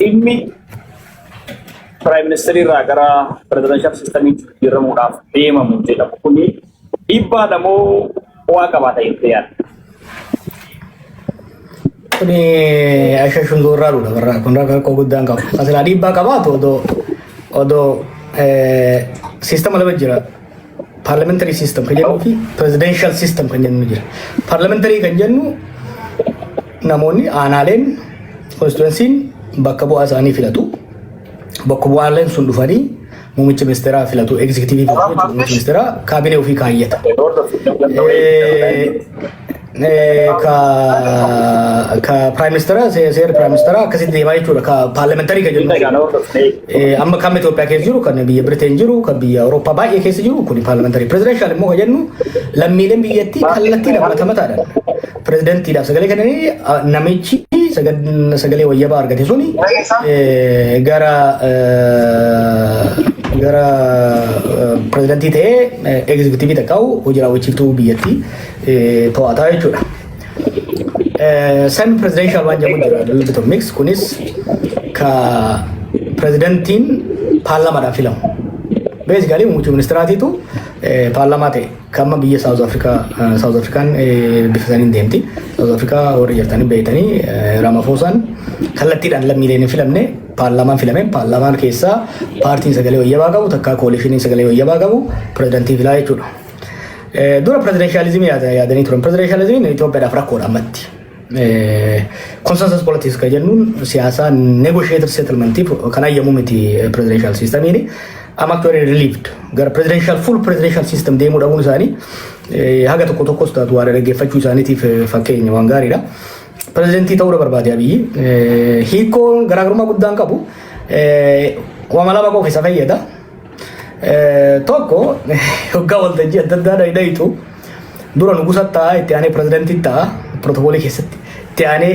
Dhimmi Prime Minister irraa gara presidential systemiitti jijjiiramuudhaaf deemamu jedhamu kuni dhiibbaadha moo bu'aa qabaata jettee yaadda? Kuni ashashuun zoorraaluudha barraa kun rakkoo guddaan qabu. Asilaa dhiibbaa qabaatu odoo siistama lama jira. Parliamentary system kan jennuu fi presidential system kan jennu jira. Parliamentary kan jennu namoonni aanaaleen constituency'n bakka bu'aa isaanii filatu. Bakka bu'aaleen sun dhufanii muummicha ministeeraa filatu, executive filatu jechuudha. Muummicha ministeeraa kaabinee ofii kaayyata. Ka prime minister seerri prime minister akkasitti deemaa jechuudha. Ka parliamentary kan jennu. Amma kan Itoophiyaa keessa jiru, kan biyya Britain jiru, kan biyya Awurooppaa baay'ee keessa jiru kun parliamentary. Presidential immoo kan jennu lammiileen biyyattii kallattii mata mataadhaan pirezidantiidhaaf sagalee kennanii namichi sagalee wayyabaa argate suni gara pirezidantii ta'ee executive takka'u hojii raawwachiiftuu biyyattii to'ataa jechuudha. Semi presidential waan jedhamu jira, little bit of mix. Kunis ka pirezidantiin paarlaamaadhaan filamu. Basically muummicha ministiraatiitu paarlaamaa ta'e kan amma biyya South Africa, South Afrikaan bifa saniin deemti. South Africa warri jirtanii beektanii, Ramaphoosaan kallattiidhaan lammiileen hin filamne, paarlaamaan filame. Paarlaamaan keessaa paartiin sagalee wayyabaa qabu takkaa coalitioniin sagalee wayyabaa qabu pirezidantii filaa jechuudha. Dura presidentialismii yaadanii turan. Presidentialismiin Itoophiyaadhaaf rakkoodha ammatti. Consensus politics kan jennuun siyaasa negotiated settlementiif kan ayyamu miti presidential systemiin. I'm actually relieved. Gara presidential, full presidential system deemuu dhabuun isaanii haga tokko tokkos taatu waan dhaggeeffachuu isaaniitiif fakkeenya waan gaariidha. Pirezidentii ta'uu barbaade Abiyyi. Hiikkoon garaagarummaa guddaan qabu waama lama qofa isa fayyada. Tokko, hoggaa waltajjii adda addaa dhayitu dura nugusa ta'a, itti aanee pirezidentii ta'a protokoolii keessatti, itti aanee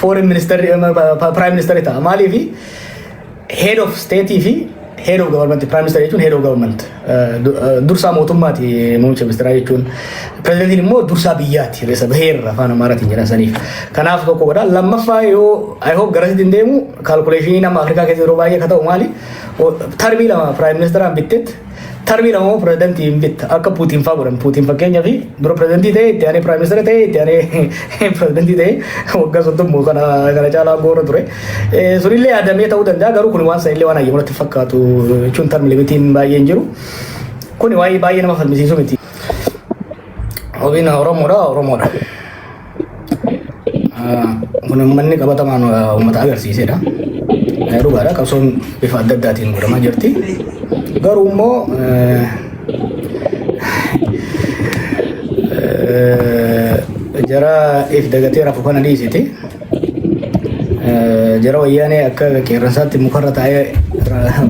foreign minister, prime minister ta'a. Maaliifi head of state fi head of government, prime minister jechuun head of government, dursaa mootummaati muummicha ministeeraa jechuun. Pirezidentiin immoo dursaa biyyaati, reessa baheerra afaan Amaaraatiin jedhan saniif. Kanaaf tokko godha. Lammaffaa, yoo I hope garasitti hin deemu, calculationii nama Afrikaa keessa yeroo baay'ee ka ta'u maali? Termii lama prime ministeraan bittetti termii lama immoo pirezidentii hin bitta, akka Puutiin faa godhan. Puutiin fakkeenyaa fi dura pirezidentii ta'e, itti aanee prime minister ta'e, itti aanee pirezidentii ta'e, waggaa 30 kana caalaa goora ture. Sunillee yaadamee ta'uu danda'a, garuu kun waan sanillee waan hayyamatti fakkaatu jechuun term limitiin baay'een jiru. Kuni waa'ee baay'ee nama falmisiisu miti. Obiin Oromoodha, Oromoodha. Kun uummanni qabatamaan uummata agarsiisedha. Dhugaadha, qabsoon bifa adda addaatiin godhamaa jirti. Garuu immoo jara if dagatee rafu kana dhiisiti. Jara wayyaanee akka qeerransaatti mukarra taa'ee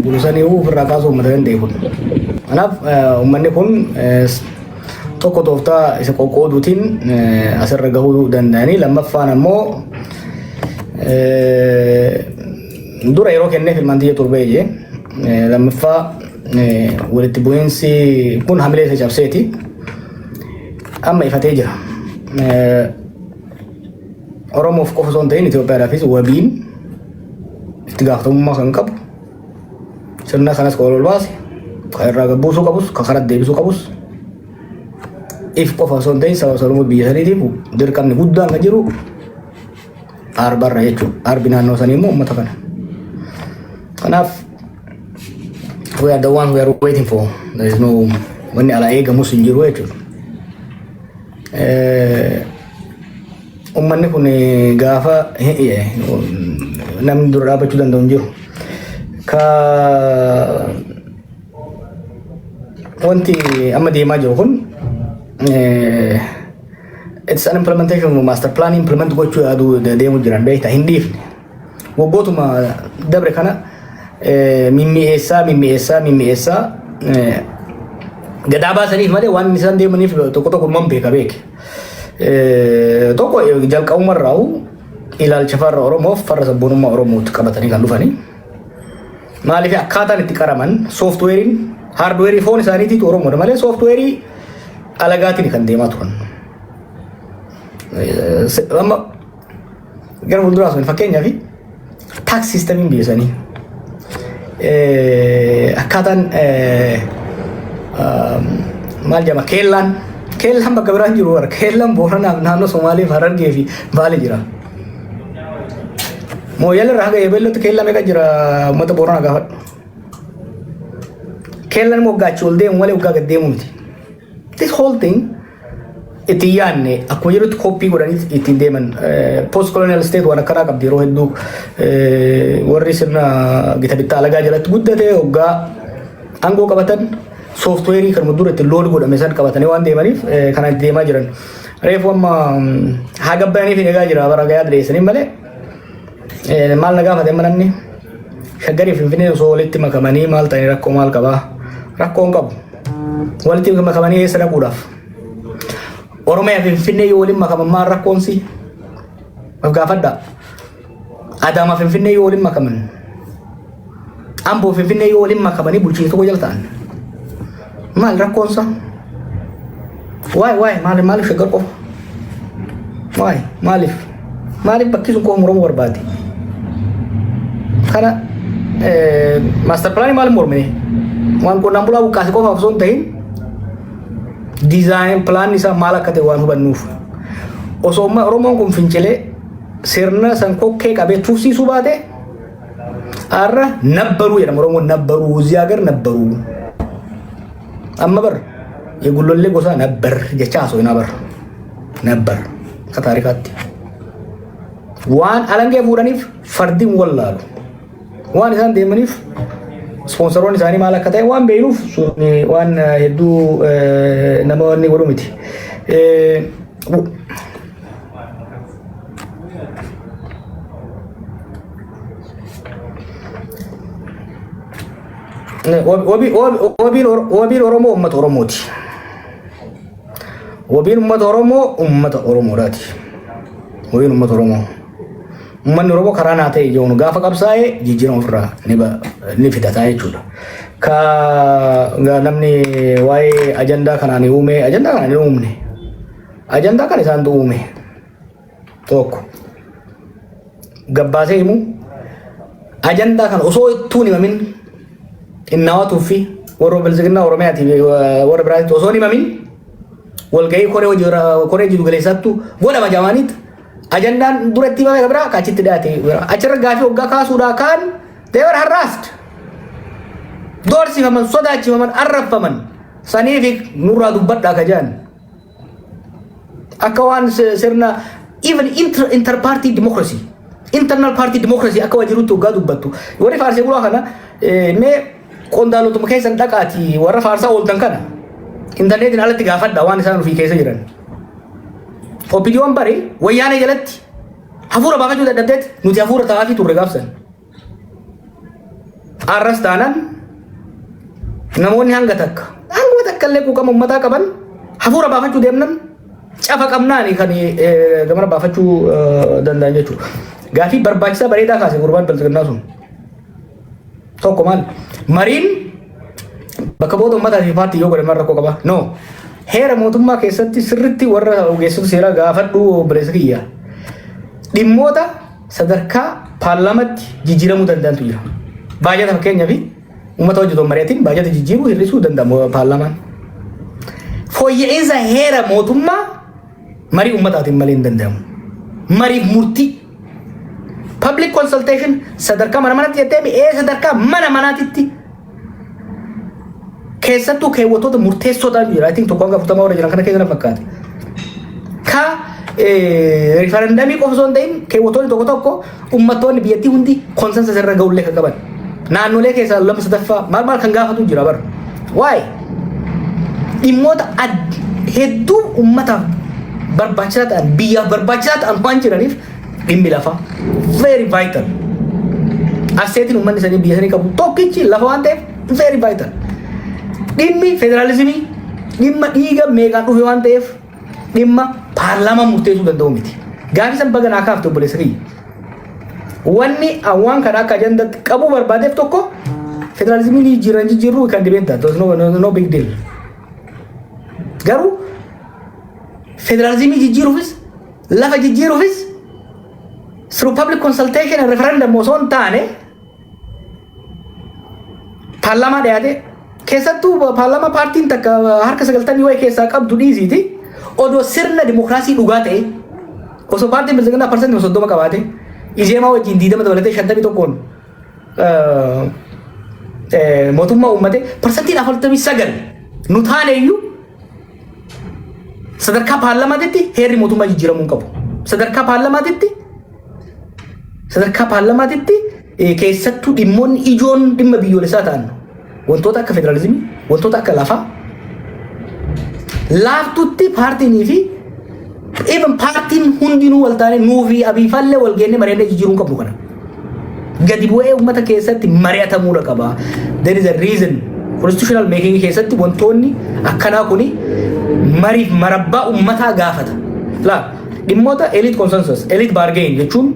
bulusanii ofirraa kaasuu uummata danda'e kun. Kanaaf uummanni kun tokko tooftaa isa qoqqooduutiin asirra gahuu danda'anii, lammaffaan ammoo dura yeroo kenneef ilmaan tiyya turbee jee, lammaffaa walitti bu'iinsi kun hamilee isa cabseeti amma ifatee jira. Oromoof qofa osoo hin ta'in Itoophiyaadhaafis wabiin itti gaafatamummaa kan qabu, sirna kanas kan ol baase, kan irraa gabbuusuu qabus, kan karaa deebisuu qabus if qofa osoo hin ta'in saba Oromoo biyya saniitiif dirqamni guddaan kan jiru arbarra jechuudha. Arbi naannoo sanii immoo uummata kana. Kanaaf we are the one we are waiting for. There is no wanni alaa eegamus hin jiru jechuudha. Uummanni kun gaafa namni dura dhaabbachuu danda'u hin jiru. Ka wanti amma deemaa jiru kun it's an implementation of master plan implement gochuu yaaduu deemu jiran beektaa hin dhiifne. Waggootuma dabre kana mimmi'eessaa mimmi'eessaa mimmi'eessaa gadaa baasaniif malee waan isaan deemaniif tokko tokko man beeka beeke. Tokko, jalqabumarraa'u ilaalcha farra Oromoof farra sabboonummaa Oromootti qabatanii kan dhufanii. Maaliif akkaataan itti qaraman softwareiin hardwareii foon isaaniitiitu Oromoodha malee softwareii alagaatiin kan deemaa turan. Amma gara fuulduraas fakkeenyaaf Tax systemiin biyya sanii akkaataan maal jedhama, keellaan bakka biraan jiru bara keellaan Booranaaf naannoo Somaaliif Harargee fi Baalee jira. Mooyyala irraa haga Yebeellootti keellaa meeqa jira, uummata Booranaa gaafadhu. Keellaan immoo waggaa achi ol deemu malee waggaa gad deemu miti. This whole thing itti yaadne akkuma jirutti copy godhanii ittiin deeman. Post colonial state waan akkanaa qabdi. Yeroo hedduu warri sirna gita bittaa alagaa jalatti guddate waggaa aangoo qabatan softwareii kanuma dura ittiin load godhame san qabatanii waan deemaniif kana itti deemaa jiran. Reefu amma haa gabbayaniif hin egaa jira bara gayaa dhiyeessanii malee. Maal na gaafate amma namni? Shaggarii fi Finfinnee osoo walitti makamanii maal ta'anii, rakkoo maal qabaa? Rakkoo hin qabu. Walitti makamanii eessa dhaquudhaaf? Oromiyaa fi Finfinnee yoo waliin makaman maal rakkoonsi? Of gaafadhaa. Adaamaa fi Finfinnee yoo waliin makaman, Amboo fi Finfinnee yoo waliin makamanii bulchiinsa tokko jala ta'an, maal rakkoonsa? Waay waay, maaliif maaliif Shaggar qofa? Waay, maaliif maaliif bakki sun qofa muramuu barbaade? Kana master planii maaliif mormine? Waan qonnaan bulaa buqqaase qofaaf osoo hin ta'in, design plan isaa maal akka ta'e waan hubannuuf. Osoo Oromoon kun fincilee sirna san kokkee qabee tursiisuu baate, har'a ነበሩ jedhama. Oromoon ነበሩ እዚህ ሀገር ነበሩ. Amma bar የጉሎሌ ጎሳ ነበር jecha haasofnaa bar ነበር akka taarikaatti. Waan alangee fuudhaniif fardiin wallaalu. Waan isaan deemaniif sponsoroonni isaanii maal akka ta'e waan beeknuuf waan hedduu nama wanni godhu miti. Wabiin Oromoo uummata Oromooti. Wabiin uummata Oromoo uummata Oromoodhaati. Wabiin uummata Oromoo. Uummanni Oromoo karaa naa ta'e ijoon gaafa qabsaa'ee jijjiirama ofirraa ni fidataa jechuudha. Ka namni waa'ee ajandaa kanaan uume, ajandaa kanaan hin uumne. Ajandaa kan isaantu uume. Tokko. Gabbaasee himu, ajandaa kana osoo ittuu hin himamin innaawatuu fi warra bilisiginaa Oromiyaatii warra biraatitti osoo hin himamin walgahii koree hojii koree jiddu galeessattu godhama jamaanitti ajandaan duratti himame biraa ka achitti dhiyaate biraa achirra gaafii waggaa kaasuudhaa kaan they were harassed, doorsifaman, sodaachifaman, arrabfaman. Saniif nurraa dubbadhaa ka jedhan akka waan sirna even inter party democracy, internal party democracy akka wajirutti waggaa dubbattu. Warri faarsee bulaa kana mee qondaalotuma keessan dhaqaati warra faarsaa ooltan kana intarneetiin alatti gaafadha waan isaan ofii keessa jiran. OPDOn bare wayyaanee jalatti hafuura baafachuu dadhabdeet nuti hafuura ta'aafii turre gaafsan. Arras taanaan namoonni hanga takka hanguma takka illee quuqama uummataa qaban hafuura baafachuu deemnan cafa qabnaani kan gamana baafachuu danda'an jechuudha. Gaafii barbaachisaa bareedaa kaase gurbaan bilxiginnaa sun. Tokko maal? Mariin bakka bu'oota uummataa fi paartii yoo godhe maal rakkoo qaba? No. Heera mootummaa keessatti sirritti warra ogeessota seeraa gaafadhu, obboleessa kiyya. Dhimmoota sadarkaa paarlaamaatti jijjiiramuu danda'antu jira. Baajata fakkeenyaaf uummata hojjetu mari'atiin baajata jijjiiruu hir'isuu danda'a paarlaamaan. Fooyya'insa heera mootummaa marii uummataatiin malee hin danda'amu. Mariif murtii. Public consultation sadarkaa mana manatti jettee ee sadarkaa mana manaatitti keessattuu keewwattoota murteessoo ta'an jira. I think 1 hanga 40 warra jiran kana keessa na fakkaate. Ka referendumii qofa osoo hin ta'in keewwattoonni tokko tokko uummattoonni biyyattii hundi consensus irra ga'ullee kan qaban. Naannolee keessaa lama sadaffaa maal maal kan gaafatu jira bara. Waa'ee dhimmoota hedduu uummataaf barbaachisaa ta'an, biyyaaf barbaachisaa ta'an waan jiraniif dhimmi lafaa very vital. Assetiin uummanni sanii biyya sanii qabu tokkichi lafa waan ta'eef very vital. Dhimmi federaalizimii dhimma dhiiga meeqaan dhufe waan ta'eef dhimma paarlaamaa murteessuu danda'u miti. Gaafii san baga naa kaafte, obboleessa kiyya. Wanni waan kana akka ajandaatti qabuu barbaadeef tokko federaalizimii ni jijjiiran jijjiirruu kan debate that no, no, no big deal. Garuu federaalizimii jijjiiruufis lafa jijjiiruufis Through public consultation and referendum osoo hin taane paarlaamaa dhiyaate, keessattuu paarlaamaa paartiin takka harka 90 wayii keessaa qabdu dhiisiiti, odoo sirna dimokiraasii dhugaa ta'e, osoo paartiin Biltsiginnaa 30% qabaate, Izeemaa wajjin 20 dabalatee 51n mootummaa uummate, 49% nu taane iyyuu, sadarkaa paarlaamaatitti heerri mootummaa jijjiiramuu hin qabu. Sadarkaa paarlaamaatitti keessattuu dhimmoonni ijoon dhimma biyyoolessaa ta'an, wantoota akka federaalizimii, wantoota akka lafaa, laaftutti paartiinii fi even paartiin hundinuu wal taane, nuu fi Abiifallee wal geennee mari'annee jijjiiruu hin qabnu kana. Gadi bu'ee uummata keessatti mari'atamuudha qaba. There is a reason constitutional making keessatti wantoonni akkanaa kuni mariif marabbaa uummataa gaafata. Laa, dhimmoota elite consensus, elite bargain jechuun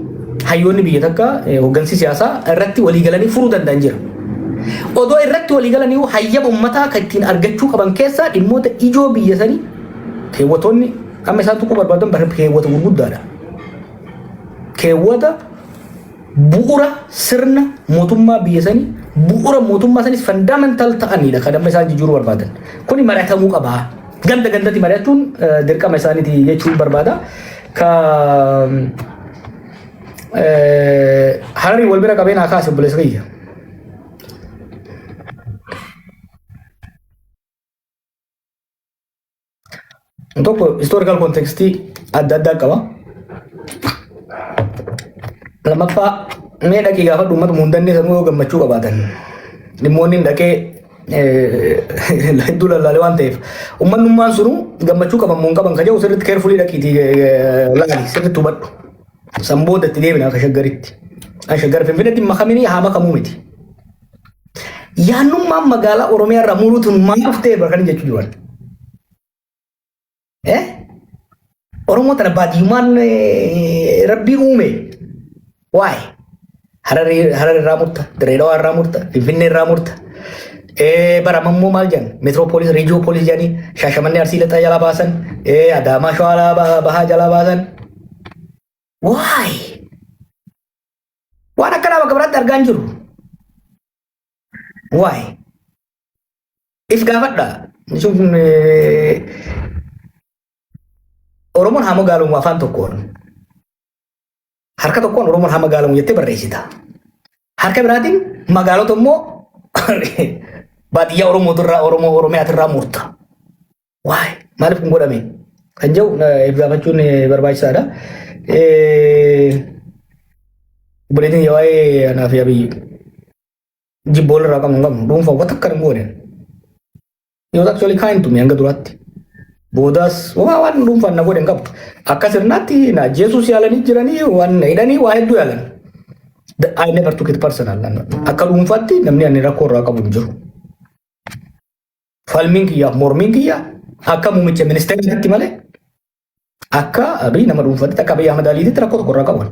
hayyoonni biyya takka, hooggansi siyaasaa irratti walii galanii furuu danda'an jira. Odoo irratti walii galanii hayyama uummataa kan ittiin argachuu qaban keessaa dhimmoota ijoo biyya sanii, keewwatoonni amma isaan tuquu barbaadan bara keewwata gurguddaadha. Keewwata bu'ura sirna mootummaa biyya sanii, bu'ura mootummaa sanis fundamental ta'anidha kan amma isaan jijjiiruu barbaadan. Kuni mari'atamuu qaba. Ganda gandatti mari'achuun dirqama isaaniiti jechuun barbaada. Ka Hararii wal bira qabee naa kaase, obboleessa kiyya. Tokko, historical contextii adda addaa qaba. Lammaffaa, mee dhaqii gaafadhu uummata muundannee sanuu yoo gammachuu qabaatan. Dhimmoonni hin dhaqee hedduu lallaalee waan ta'eef uummanummaan sunuu gammachuu qaban moo hin qaban ka jedhu sirriitti carefully dhaqiitii laali, sirriitti hubadhu. San booda itti deebina akka Shaggaritti. Shaggar Finfinneetti makaminii haa makamuu miti. Yaannummaan magaalaa Oromiyaa irraa muruutu maal dhuftee barkanii jechuu jiran. Eh? Oromoo tana baadiyyummaan rabbii uume. Waa'ee Harar irraa murta, Dirree Dhawaa irraa murta, Finfinnee irraa murta. Bara ammoo maal jedhan? Metropolis, regiopolis jedhanii Shaashamannee Arsii Lixaa jalaa baasan, Adaamaa Shawaa Bahaa jalaa baasan. Waa'ee waan akkanaa bakka biraatti argaa hin jiru. Waa'ee if gaafadha. Jechuun kun Oromoon haa magaalamu afaan tokkoon. Harka tokkoon Oromoon haa magaalamu jettee barreessita. Harka biraatiin magaalota immoo baadiyyaa Oromootirraa, Oromoo Oromiyaatirraa murta. Waa'ee maaliif kun godhame? Kan jedhu if gaafachuun barbaachisaadha. Obboleettiin waa'ee anaa fi Abiyyi jibboon irraa qabnu hin qabnu, dhuunfaa wanta akka hin goone. He was actually kind to me hanga duraatti. Boodaas waa waan dhuunfaan na godhe hin qabu. Akka sirnaatti na ajjeesuus yaalanii jiranii, waan na hidhanii, waa hedduu yaalan. I never took it personal. Akka dhuunfaatti namni ani rakkoo irraa qabu hin jiru. Falmiin kiyyaaf mormiin kiyya akka muummicha ministeeraatti malee akka Abiy nama dhuunfaatti, akka Abiy Ahmad Aliititti rakkoo tokko irraa qabu.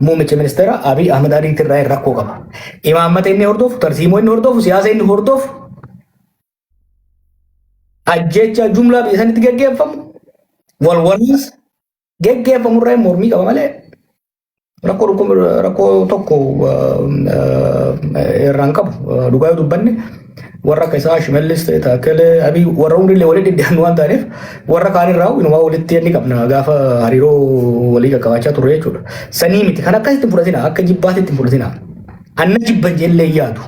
Muummicha ministeera Abiy Ahmad Aliitti irraa rakkoo qaba. Imaammata inni hordofu, tarsiimoo inni hordofu, siyaasa inni hordofu, ajjeechaa jumlaa biyya sanitti geggeeffamu, wal waraansa geggeeffamu irraa mormii qaba malee rakkoo tokko irraa hin qabu. Dhugaa yoo dubbanne, warra akka isaa Shimallis ta'e, Taakkalee, Abiy, warra umriillee walitti dhidhiyaannu waan ta'aniif, warra kaan irraa inumaa walitti inni qabna gaafa hariiroo walii qaqqabaachaa turre jechuudha. Sanii miti, kan akkasitti hin fudhatina, akka jibbaatitti hin fudhatina. Anna jibban jeellee yaadu.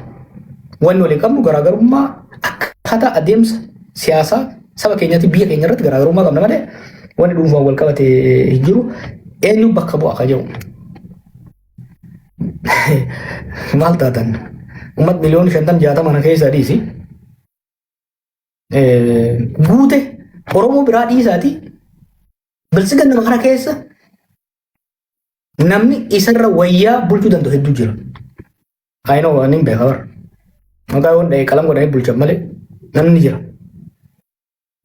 Wanni walii qabnu garaagarummaa akkaataa adeemsa siyaasaa saba keenyaatti, biyya keenya irratti garaagarummaa qabna malee wanni dhuunfaan wal qabate hin jiru. Eenyu bakka bu'a ka jedhu. Maal taatan? Uummata miliyoona 50-60 kana keessaa dhiisi. Guute Oromoo biraa dhiisaati. Biltsiginnaa kana keessa namni isarra wayyaa bulchuu danda'u hedduu jira. I know, ani hin beeka bara. Maqaa yoon dha'e qalam godhanii bulchan malee namni jira.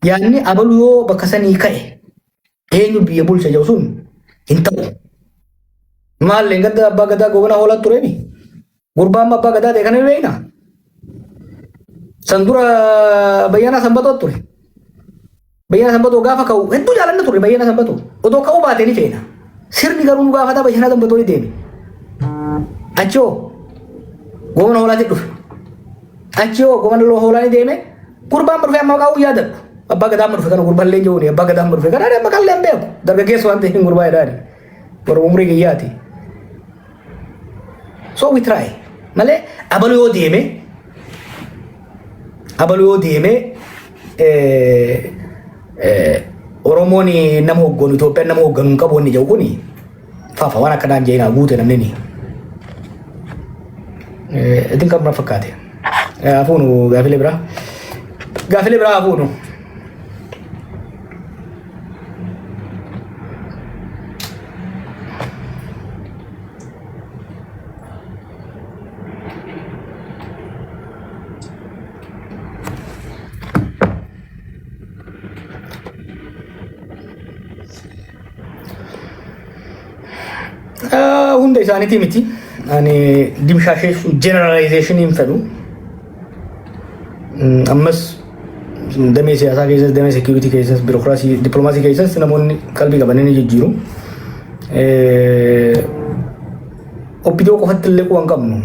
Yaadni abalu yoo bakka sanii ka'e eenyu biyya bulcha jedhu sun hin ta'u. Maallee gadda abbaa gadaa Gobanaa Hoolaa tureemi. Gurbaan abbaa gadaa ta'e kana beekna. San dura Bayyanaa Sanbatoo ture. Bayyanaa Sanbatoo gaafa ka'u hedduu jaalanna ture Bayyanaa Sanbatoo. Odoo ka'uu baatee ni feena. Sirni garuu nu gaafata Bashanaa Dambatoo ni deeme. Achi hoo Goobana Hoolaatti dhufe. Achi hoo Goobana Hoolaa ni deeme. Gurbaan dhufe amma maqaa yaadadhu. Abbaa gadaa amma dhufe kana gurbaan illee jiruuni abbaa gadaa amma dhufe kana amma maqaan illee hin beeku. Dargaggeessa waan ta'eef gurbaa jedhaani. Warra umurii kiyyaati. So we try. Malee abalu yoo deeme Oromoon nama hogganu, Itoophiyaan nama hogganu hin qabu wanni jedhu kuni faafa waan akkanaan jeenaa guute namni ni. Itin kan fakkaate. Hafuunu gaafilee biraa. Gaafilee biraa hafuunu. Hunda isaaniitii miti. Ani dimshaasheessuu, generalization hin fedhu. Ammas damee siyaasaa keessas, damee security keessas, biirokiraasii, dippiloomaasii keessas namoonni qalbii qaban ni jijjiiru. OPDO qofatti illee quba hin qabnu.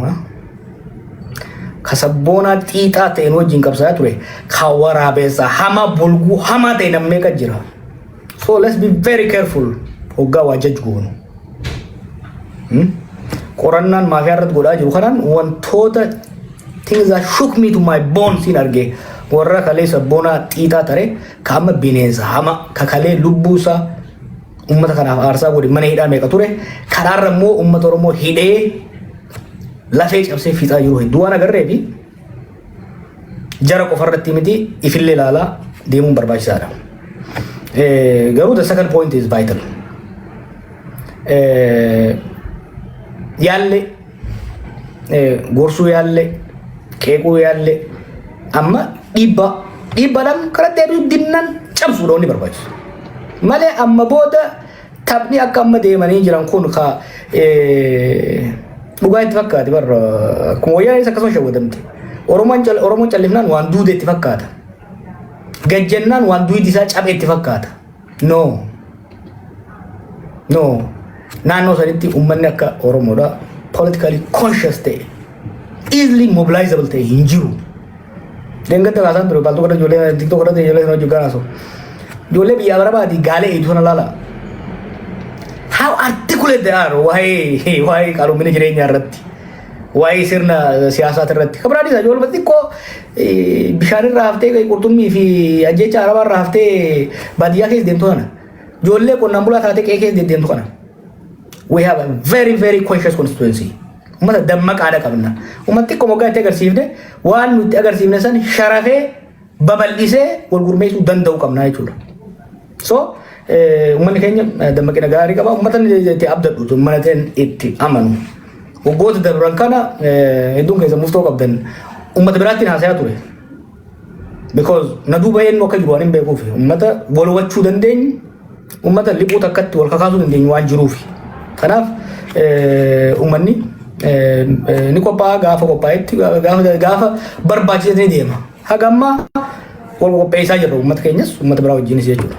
Ka sabboonaa xiixaa ta'een wajjin qabsaa'aa ture, ka waraabessa hama bulguu hamaa ta'e namni meeqa jira. So let's be very careful hoggaa waa judge goonu. Qorannaan maafiyaa irratti godhaa jiru kanaan wantoota, things that shook me to my bones hin arge. Warra kalee sabboonaa xiixaa tare ka amma bineensa hama ka kalee lubbuu isaa uummata kanaaf aarsaa godhe mana hidhaa meeqa ture, karaarra immoo uummata Oromoo hidhee lafee cabsee fixaa jiru hedduu waan agarree fi jara qofarratti miti, ifillee ilaalaa deemuun barbaachisaadha. Garuu the second point is vital. Yaalle, gorsuu yaalle, qeequu yaalle, amma dhiibbaa dhiibbaadhaan karaa deebi'uu dinnaan cabsuudha wanni barbaachisu. Malee amma booda taphni akka amma deemanii jiran kun ka dhugaa itti fakkaate barra, akkuma wayyaanis akkasuma shawwadamte. Oromoon callifnaan waan duude itti fakkaata. Gajjannaan waan duudi isaa cabe itti fakkaata. No. No. Naannoo sanitti uummanni akka Oromoodha politically conscious ta'e, easily mobilizable ta'e hin jiru. Dengata kaasaan ture paaltuu godha, ijoollee TikTok godhate, ijoollee sana hojii gaanaa. Ijoollee biyya Arabaati gaalee eedu sana laala. How articulate they are waa'ee qaroomina jireenyaa irratti, waa'ee sirna siyaasaa irratti. Kabiraan isaa ijoollee xiqqoo bishaan irraa haftee, qurxummii fi ajjecha arabaa irraa haftee baadiyyaa keessa deemtu kana. Ijoollee qonnaan bulaa taatee qe'ee keessa deddeemtu kana. We have a very very conscious constituency. Uummata dammaqaadha qabna. Uummata xiqqoo moggaa itti agarsiifne, waan nuti agarsiifne san sharafee babal'isee wal gurmeessuu danda'u qabna jechuudha. So uummanni keenya dammaqina gaarii qaba. Uummata itti abdadhu, uummata itti amanu. Waggoota dabran kana hedduun keessa muftoo qabdan uummata biraatti haasayaa ture. Because na duuba eenyu akka jiru waan hin beekuuf, uummata wal hubachuu dandeenyu, uummata liphuu takkatti wal kakaasuu dandeenyu waan jiruuf. Kanaaf uummanni ni qophaa'a, gaafa qophaa'etti, gaafa barbaachise ni deema. Haga ammaa wal qopheessaa jirra, uummata keenyas uummata biraa wajjinis jechuudha.